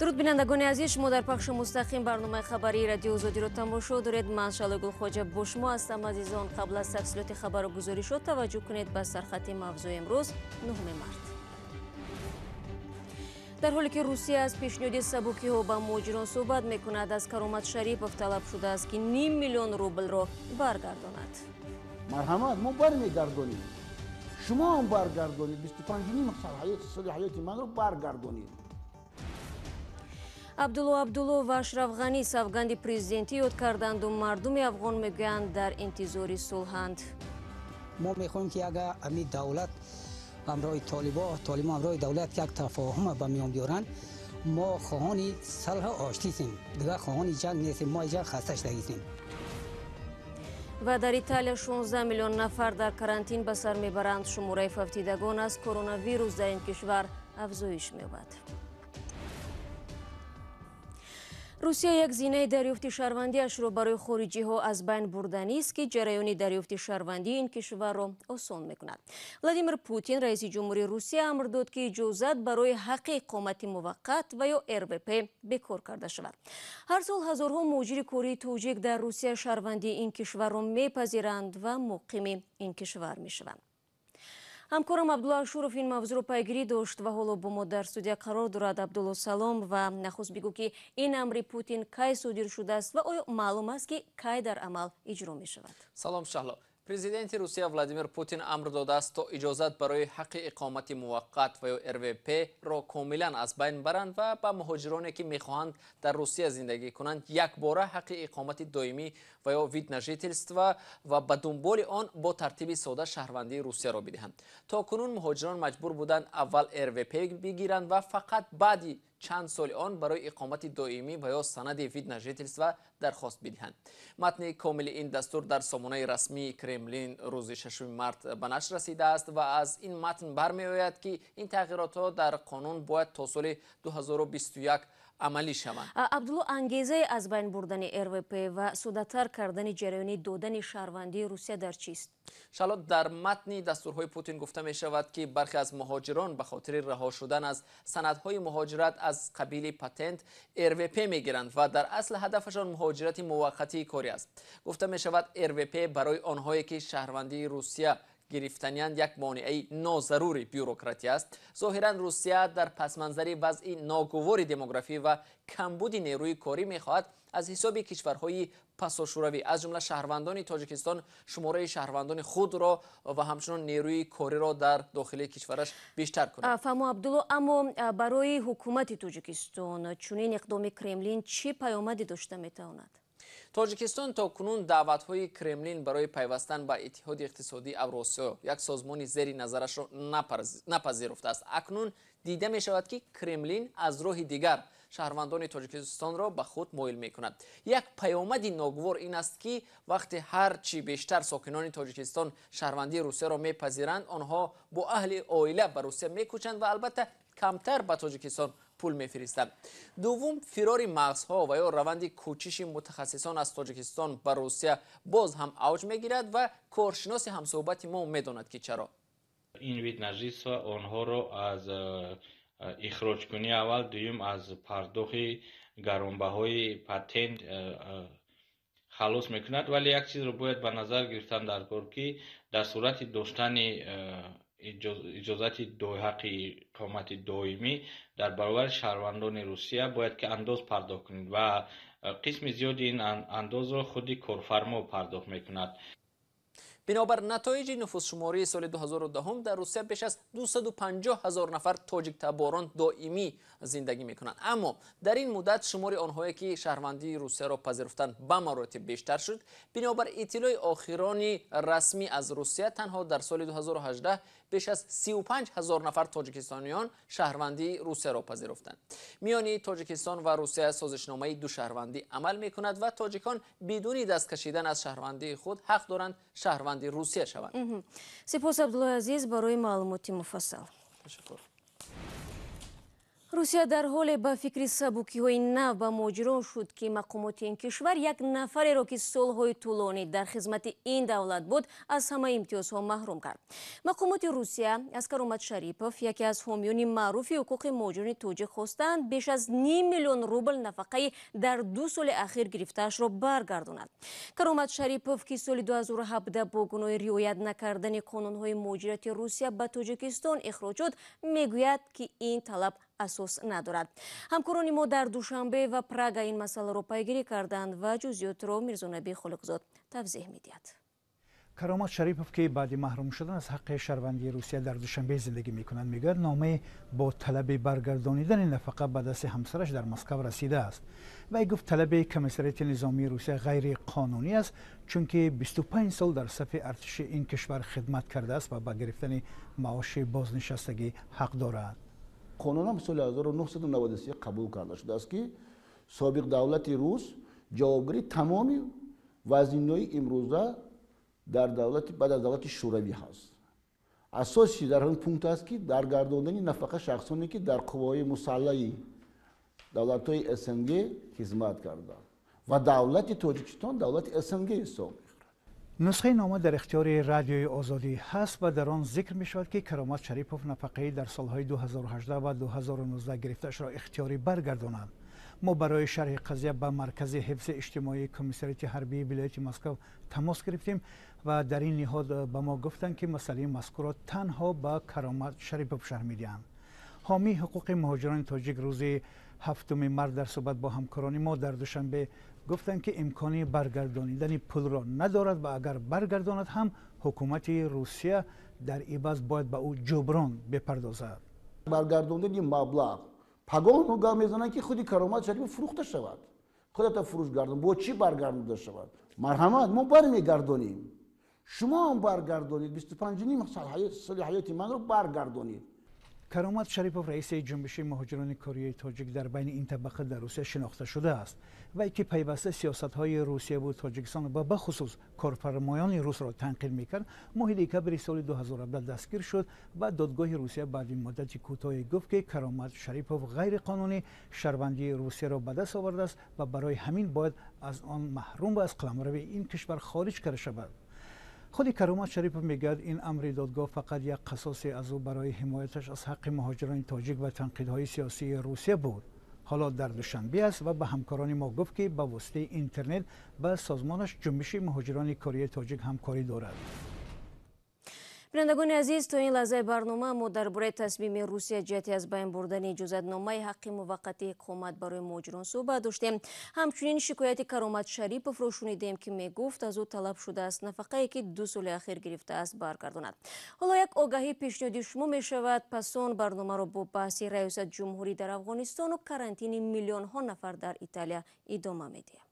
Дуруд, бинандагони азиз, шумо дар пахши мустақим барномаи хабарии Радиои Озодиро тамошо доред. Ман Шаҳло Гулхоҷа бо шумо ҳастам. Азизон, қабл аз тафсилоти хабару гузоришҳо таваҷҷӯҳ кунед ба сархати мавзӯи имрӯз, 9 март. Дар ҳоле ки Русия аз пешниҳоди сабукиҳо ба муҳоҷирон суҳбат мекунад, аз Каромат Шарипов талаб шудааст, ки ним миллион рублро баргардонад. Марҳамат, мо бармегардонем, шумо ҳам баргардонед. 25 соли ҳаёти манро баргардонед. Абдулло Абдулло ва Ашраф Ғанӣ савганди президентӣ ёд карданду мардуми афғон мегӯянд, дар интизори сулҳанд. Мо мехоҳем, ки агар ами давлат ҳамроҳи толибо, толибо ҳамроҳи давлат як тафоҳума ба миён биёранд. Мо хоҳони сулҳу оштисем, дигар хоҳони ҷанг нестем. Мо ҷанг хаста шудагистем. Ва дар Италия 16 миллион нафар дар карантин ба сар мебаранд. Шумораи фавтидагон аз коронавирус дар ин кишвар афзоиш меёбад. Русия як зинаи дарёфти шаҳрвандиашро барои хориҷиҳо аз байн бурданист, ки ҷараёни дарёфти шаҳрвандии ин кишварро осон мекунад. Владимир Путин, раиси ҷумҳури Русия, амр дод, ки иҷозат барои ҳаққи иқомати муваққат ва ё РВП бекор карда шавад. Ҳар сол ҳазорҳо муҳоҷири кории тоҷик дар Русия шаҳрвандии ин кишварро мепазиранд ва муқими ин кишвар мешаванд. Ҳамкорам Абдулло Ашуров ин мавзӯъро пайгирӣ дошт ва ҳоло бо мо дар студия қарор дорад. Абдулло, салом, ва нахуст бигӯ, ки ин амри Путин кай содир шудааст ва оё маълум аст, ки кай дар амал иҷро мешавад? Салом, Шаҳло. Президенти Русия Владимир Путин амр додааст, то иҷозат барои ҳаққи иқомати муваққат ва ё РВП ро комилан аз байн баранд ва ба муҳоҷироне, ки мехоҳанд дар Русия зиндагӣ кунанд, якбора ҳаққи иқомати доимӣ ва ё вид на жительство ва ба дунболи он бо тартиби сода шаҳрвандии Русияро бидиҳанд. То кунун муҳоҷирон маҷбур буданд аввал РВП бигиранд ва фақат баъди чанд соли он барои иқомати доимӣ ва ё санади вид на жительство дархост бидиҳанд. Матни комили ин дастур дар сомонаи расмии Кремлин рӯзи 6 март ба нашр расидааст ва аз ин матн бармеояд, ки ин тағйиротҳо дар қонун бояд то соли 2021 амалӣ шаванд. Абдулло, ангезаи аз байн бурдани РВП ва соддатар кардани ҷараёни додани шаҳрвандии Русия дар чист? Шаҳло, дар матни дастурҳои Путин гуфта мешавад, ки бархе аз муҳоҷирон ба хотири раҳо шудан аз санадҳои муҳоҷират аз қабили патент РВП мегиранд ва дар асл ҳадафашон муҳоҷирати муваққатии корӣ аст. Гуфта мешавад, РВП барои онҳое, ки шаҳрвандии Русия гирифтаниянд, як монеаи нозарури бюрократия аст. Зоҳиран, Русия дар пасманзари вазъи ногувори демографӣ ва камбуди нерӯи корӣ мехоҳад аз ҳисоби кишварҳои пасошӯравӣ, аз ҷумла шаҳрвандони Тоҷикистон, шумораи шаҳрвандони худро ва ҳамчунон нерӯи кориро дар дохили кишвараш бештар кунад. Фаҳмо, Абдулло, аммо барои ҳукумати Тоҷикистон чунин иқдоми Кремлин чӣ паёмаде дошта метавонад? Тоҷикистон то кунун даъватҳои Кремлин барои пайвастан ба Иттиҳоди иқтисодии Авросиё, як созмони зери назарашро, напазируфтааст. Акнун дида мешавад, ки Кремлин аз роҳи дигар шаҳрвандони Тоҷикистонро ба худ моил мекунад. Як паёмади ногувор ин аст, ки вақте ҳар чӣ бештар сокинони Тоҷикистон шаҳрвандии Русияро мепазиранд, онҳо бо аҳли оила ба Русия мекӯчанд ва албатта камтар ба Тоҷикистон пул мефиристанд. Дуввум, фирори мағзҳо ва ё раванди кӯчиши мутахассисон аз Тоҷикистон ба Русия боз ҳам авҷ мегирад ва коршиноси ҳамсӯҳбати мо медонад, ки чаро. Ин вид на жительство онҳоро аз ихроҷкунӣ аввал, дуюм, аз пардохти гаронбаҳои патент халос мекунад. Вале як чизро бояд ба назар гирифтан дар кор, ки дар сурати доштани иҷозати ҳаққи иқомати доимӣ дар баробари шаҳрвандони Русия бояд ки андоз пардохт кунед ва қисми зиёди ин андозро худи корфармо пардохт мекунад. Бинобар натоиҷи нуфусшумории соли 2010, дар Русия беш аз 250 ҳазор нафар тоҷиктаборон доимӣ зиндагӣ мекунанд. Аммо дар ин муддат шумори онҳое, ки шаҳрвандии Русияро пазируфтанд, ба маротиб бештар шуд. Бинобар иттилои охирони расмӣ аз Русия, танҳо дар соли 2018 беш аз 35 ҳазор нафар тоҷикистониён шаҳрвандии Русияро пазируфтанд. Миёни Тоҷикистон ва Русия созишномаи душаҳрвандӣ амал мекунад ва тоҷикон бидуни даст кашидан аз шаҳрвандии худ ҳақ доранд шаҳрванди Русия шаванд. Сипос, Абдуллои азиз, барои маълумоти муфассал. Ташаккур. Русия дар ҳоле ба фикри сабукиҳои нав ба муҳоҷирон шуд, ки мақомоти ин кишвар як нафареро, ки солҳои тӯлонӣ дар хизмати ин давлат буд, аз ҳама имтиёзҳо маҳрум кард. Мақомоти Русия аз Каромат Шарипов, яке аз ҳомиёни маъруфи ҳуқуқи муҳоҷирони тоҷик, хостанд беш аз 500 000 рубл нафақаи дар 2 соли ахир гирифтаашро баргардонад. Каромат Шарипов, ки соли 2017 бо гуноҳи риоят накардани қонунҳои муҳоҷирати Русия ба Тоҷикистон ихроҷ шуд, мегӯяд, ки ин талаб асос надорад. Ҳамкорони мо дар Душанбе ва Прага ин масъаларо пайгирӣ карданд ва ҷузъиётро Мирзонаби Холиқзод тавзеҳ медиҳад. Каромат Шарипов, ки баъди маҳрум шудан аз ҳаққи шаҳрвандии Русия дар Душанбе зиндагӣ мекунад, мегӯяд, номае бо талаби баргардонидани нафақа ба дасти ҳамсараш дар Москав расидааст. Вай гуфт, талаби комиссариати низомии Русия ғайриқонунӣ аст, чунки 25 сол дар сафи артиши ин кишвар хидмат кардааст ва ба гирифтани маоши бознишастагӣ ҳақ дорад. Қонунам соли 1993 қабул карда шудааст, ки собиқ давлати рус ҷавобгари тамоми вазинаҳои имрӯза дар давлати баъд аз давлати Шӯравӣ ҳаст. Асоси дар ҳамин пункт аст, ки даргардондани нафақа шахсоне, ки дар қувваҳои мусаллаи давлатҳои СНГ хизмат карданд, ва давлати Тоҷикистон давлати СНГ ҳисоб. Нусхаи нома дар ихтиёри Радиои Озодӣ ҳаст ва дар он зикр мешавад, ки Каромат Шарипов нафақаи дар солҳои 2018 ва 2019 гирифтаашро ихтиёрӣ баргардонад. Мо барои шарҳи қазия ба Маркази ҳифзи иҷтимоии комиссариати ҳарбии вилояти Москав тамос гирифтем ва дар ин ниҳод ба мо гуфтанд, ки масъалаи мазкурро танҳо ба Каромат Шарипов шарҳ медиҳанд. Ҳомии ҳуқуқи муҳоҷирони тоҷик рӯзи 7 март дар суҳбат бо ҳамкорони мо дар Душанбе гуфтанд, ки имкони баргардонидани пулро надорад ва агар баргардонад ҳам, ҳукумати Русия дар иваз бояд ба ӯ ҷуброн бипардозад. Баргардондани маблағ пагоҳ гап мезананд, ки худи Каромат Шарипов фурӯхта шавад, худата фурӯш гардон, бо чӣ баргардонда шавад? Марҳамат, мо бармегардонем, шумо ҳам баргардонед, 25 соли ҳаёти манро баргардонед. Каромат Шарипов, раиси ҷунбиши муҳоҷирони кории тоҷик, дар байни ин табақа дар Русия шинохта шудааст. Вай, ки пайваста сиёсатҳои Русияву Тоҷикистон ва бахусус корфармоёни русро танқид мекард, моҳи декабри соли 2017 дастгир шуд ва додгоҳи Русия баъди муддати кӯтоҳе гуфт, ки Каромат Шарипов ғайриқонунӣ шаҳрвандии Русияро ба даст овардааст ва барои ҳамин бояд аз он маҳрум ва аз қаламрави ин кишвар хориҷ карда шавад. Худи Каромат Шарипов мегӯяд, ин амри додгоҳ фақат як қасосе аз ӯ барои ҳимояташ аз ҳаққи муҳоҷирони тоҷик ва танқидҳои сиёсии Русия буд. Ҳоло дар Душанбе аст ва ба ҳамкорони мо гуфт, ки ба воситаи интернет ба созмонаш Ҷунбиши муҳоҷирони кории тоҷик ҳамкорӣ дорад. Бинандагони азиз, то ин лаҳзаи барнома мо дар бораи тасмими Русия ҷиҳати аз байн бурдани иҷозатномаи ҳаққи муваққатии иқомат барои муҳоҷирон суҳбат доштем. Ҳамчунин шикояти Каромат Шариповро шунидем, ки мегуфт, аз ӯ талаб шудааст нафақае, ки 2 соли ахир гирифтааст, баргардонад. Ҳоло як огаҳӣ пешниҳоди шумо мешавад. Пас он барномаро бо баҳси раёсат ҷумҳурӣ дар Афғонистону карантини миллионҳо нафар дар Италия идома медиҳем.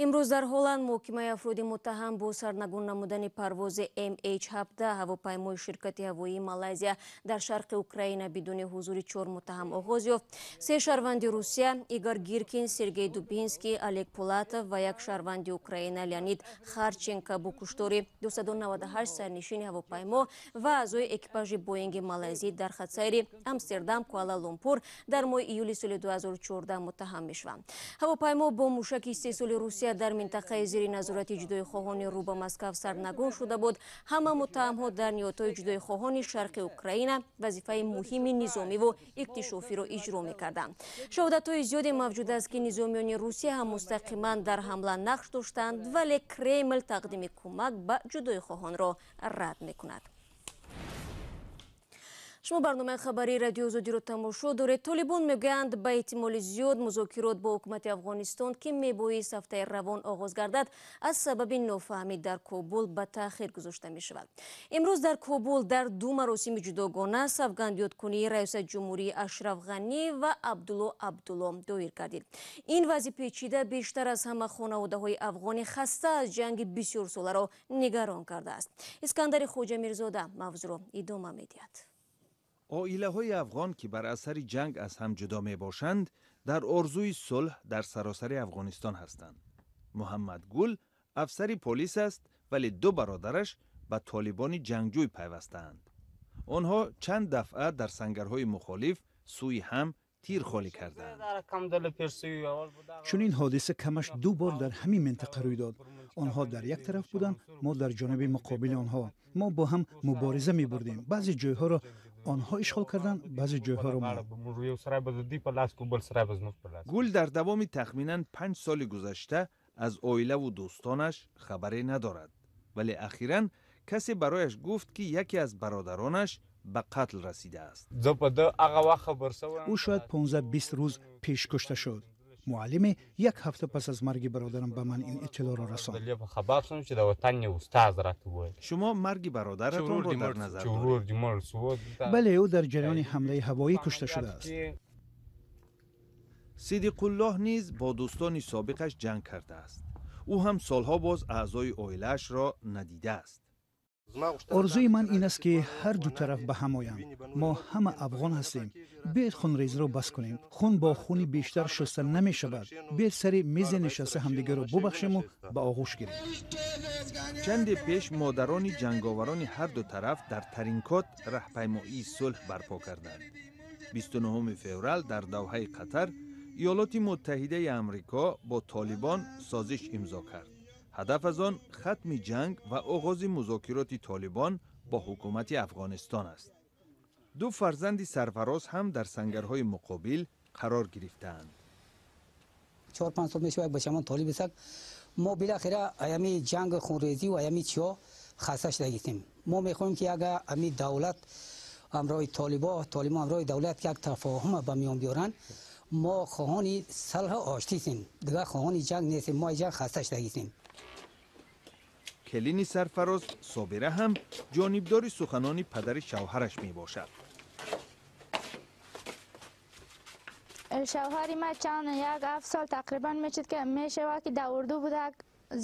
Имрӯз дар Ҳолланд муҳокимаи афроди муттаҳам бо сарнагун намудани парвози MH17 ҳавопаймои ширкати ҳавоии Малайзия дар шарқи Украина бидуни ҳузури 4 муттаҳам оғоз ёфт. 3 шаҳрванди Русия Игор Гиркин, Сергей Дубинский, Олег Пулатов ва як шаҳрванди Украина Леонид Харченко бо куштори 298 сарнишини ҳавопаймо ва аъзои экипажи Боинги малайзӣ дар хатсайри Амстердам Куала Лумпур дар моҳи июли соли 2014 муттаҳам мешаванд. Ҳавопаймо бо мушаки истеҳсоли Русия дар минтақаи зери назорати ҷудоихоҳони рӯ ба Москав сарнагун шуда буд. Ҳама муттаҳамҳо дар ниҳодҳои ҷудоихоҳони шарқи Украина вазифаи муҳими низомиву иктишофиро иҷро мекарданд. Шаҳодатҳои зиёде мавҷуд аст, ки низомиёни Русия ҳам мустақиман дар ҳамла нақш доштанд, вале Кремл тақдими кӯмак ба ҷудоихоҳонро рад мекунад. Шумо барномаи хабарии Радиои Озодиро тамошо доред. Толибон мегӯянд, ба эҳтимоли зиёд музокирот бо ҳукумати Афғонистон, ки мебоист ҳафтаи равон оғоз гардад, аз сабаби нофаҳмӣ дар Кобул ба таъхир гузошта мешавад. Имрӯз дар Кобул дар ду маросими ҷудогона савгандёдкунии раёсати ҷумҳурии Ашраф Ғанӣ ва Абдулло Абдулло доир гардид. Ин вазъи печида бештар аз ҳама хонаводаҳои афғони хаста аз ҷанги бисёрсоларо нигарон кардааст. Искандари Хоҷамирзода мавзӯъро идома медиҳад. Оилаҳои афғон, ки бар асари ҷанг аз ҳам ҷудо мебошанд, дар орзуи сулҳ дар саросари Афғонистон ҳастанд. Муҳаммад Гул афсари полис аст, вале ду бародараш ба толибони ҷангҷӯй пайвастаанд. Онҳо чанд дафъа дар сангарҳои мухолиф сӯи ҳам тир холӣ карданд. Чунин ҳодиса камаш ду бор дар ҳамин минтақа рӯй дод. Онҳо дар як тараф буданд, мо дар ҷониби муқобили онҳо. Мо бо ҳам мубориза мебурдем. Баъзе ҷойҳоро онҳо ишғол карданд, баъзе ҷойҳоро мо. Гул дар давоми тахминан 5 соли гузашта аз оилаву дӯстонаш хабаре надорад, вале ахиран касе барояш гуфт, ки яке аз бародаронаш ба қатл расидааст. Ӯ шояд 15-20 рӯз пеш кушта шуд. Муаллиме як ҳафта пас аз марги бародарам ба ман ин иттилоъро расонд. Шумо марги бародаратонро дар назар доред? Бале, ӯ дар ҷараёни ҳамлаи ҳавоӣ кушта шудааст. Сидиқуллоҳ низ бо дӯстони собиқаш ҷанг кардааст. Ӯ ҳам солҳо боз аъзои оилаашро надидааст. Орзуи ман ин аст, ки ҳар ду тараф ба ҳам оянд. Мо ҳама афғон ҳастем. Биёед хунрезиро бас кунем. Хун бо хуни бештар шуста намешавад. Биёед сари мезе нишаста ҳамдигарро бубахшему ба оғӯш гирем. Чанде пеш модарони ҷанговарони ҳар ду тараф дар Таринкот раҳпаймоии сулҳ барпо карданд. 29 феврал дар Давҳаи Қатар Иёлоти Муттаҳидаи Амрико бо Толибон созиш имзо кард. Ҳадаф аз он хатми ҷанг ва оғози музокироти Толибон бо ҳукумати Афғонистон аст. Ду фарзанди Сарфароз ҳам дар сангарҳои муқобил қарор гирифтаанд. 4-5 сол мешавад бачамон толиб аст. Мо билохира аями ҷанг, хунрезӣ ва аями чиҳо хаста шудагистем. Мо мехоҳем, ки агар ами давлат ҳамроҳи толибо, толибо ҳамроҳи давлат як тафоҳума ба миён биёранд, мо хоҳони сулҳу оштистем, дигар хоҳони ҷанг нестем. Мо ҷанг хаста шудагистем. Келини Сарфароз Собира ҳам ҷонибдори суханони падари шавҳараш мебошад. Шавҳари ман чанд як 7 сол тақрибан мешуд, ки мешавад, ки дар урду буда.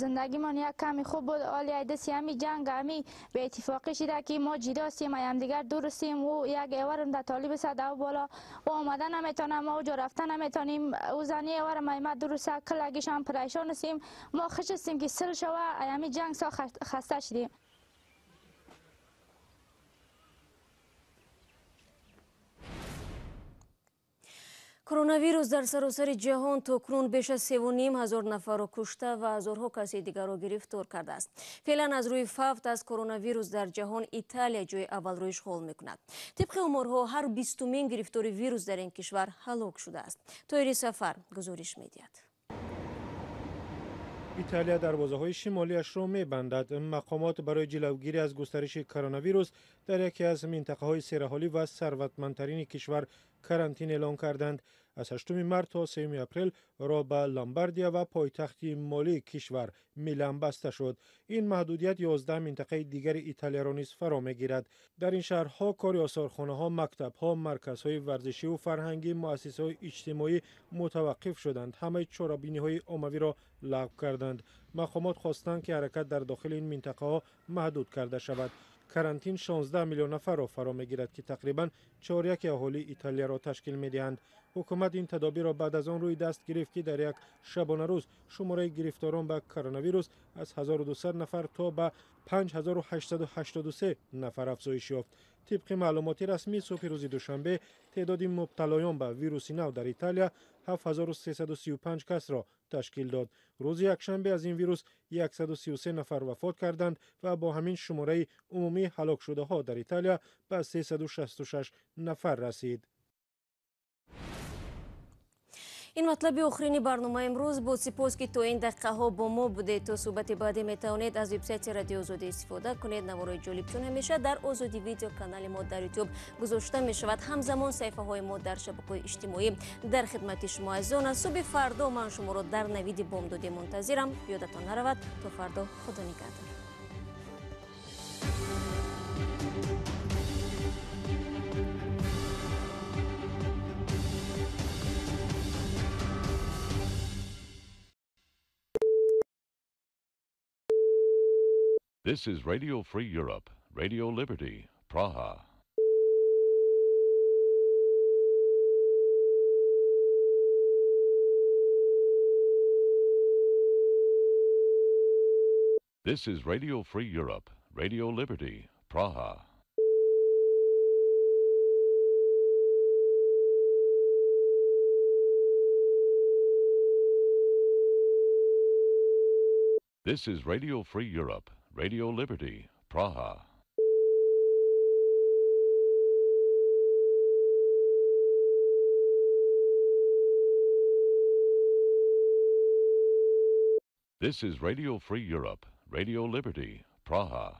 Зиндагимон як ками хуб буд. Оли айдаси ҳами ҷанг, ҳами беиттифоқӣ шида, ки мо ҷидостем, ҳамдигар дурустем. Ӯ як эварам дар толиб аст, ав боло ӯ омада наметонам, мо ӯ ҷо рафта наметонем. Ӯ зани эварам ай ма дуруста, калагишам парешон ҳастем. Мо хуш ҳастем, ки сил шава. Ҳами ҷанг со хаста шудем. Коронавирус дар саросари ҷаҳон то кунун беш аз 3,5 ҳазор нафарро кушта ва ҳазорҳо каси дигарро гирифтор кардааст. Феълан аз рӯи фавт аз коронавирус дар ҷаҳон Италия ҷои аввалро ишғол мекунад. Тибқи оморҳо, ҳар бистумин гирифтори вирус дар ин кишвар ҳалок шудааст. Тоҳири Сафар гузориш медиҳад. Италия дарвозаҳои шимолиашро мебандад. Мақомот барои ҷилавгирӣ аз густариши коронавирус дар яке аз минтақаҳои сераҳолӣ ва сарватмандтарини кишвар карантин эълон карданд. Аз 8 март то 3 апрел роҳ ба Ломбардия ва пойтахти молии кишвар Милан баста шуд. Ин маҳдудият 11 минтақаи дигари Италияро низ фаро мегирад. Дар ин шаҳрҳо кори осорхонаҳо, мактабҳо, марказҳои варзишиву фарҳангӣ, муассисаҳои иҷтимоӣ мутаваққиф шуданд. Ҳамаи чорабиниҳои оммавиро лағв карданд. Мақомот хостанд, ки ҳаракат дар дохили ин минтақаҳо маҳдуд карда шавад. Карантин 16 миллион нафарро фаро мегирад, ки тақрибан чоряки аҳолии Италияро ташкил медиҳанд. Ҳукумат ин тадобирро баъд аз он рӯи даст гирифт, ки дар як шабонарӯз шумораи гирифторон ба коронавирус аз 1200 нафар то ба 5883 нафар афзоиш ёфт. Тибқи маълумоти расмӣ, субҳи рӯзи душанбе теъдоди мубталоён ба вируси нав дар Италия 7335 касро ташкил дод. Рӯзи якшанбе аз ин вирус 133 нафар вафот карданд ва бо ҳамин шумораи умумии ҳалокшудаҳо дар Италия ба 366 нафар расид. Ин матлаби охирини барномаи имрӯз буд. Сипос, ки то ин дақиқаҳо бо мо будед. То суҳбати баъдӣ метавонед аз вебсайти Радиои Озодӣ истифода кунед. Наворои ҷолиб чун ҳамеша дар Озодӣ Видео канали мо дар Ютуб гузошта мешавад. Ҳамзамон саҳифаҳои мо дар шабакаҳои иҷтимоӣ дар хидмати шумо азизон аст. Субҳи фардо ман шуморо дар навиди бомдодӣ мунтазирам. Ёдатон наравад. То фардо, Худо нигаҳдор. This is Radio Free Europe, Radio Liberty, Praha. This is Radio Free Europe, Radio Liberty, Praha. This is Radio Free Europe, Radio Liberty, Praha. This is Radio Free Europe, Radio Liberty, Praha.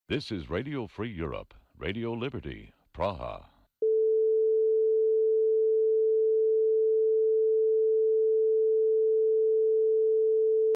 This is Radio Free Europe, Radio Liberty, Praha.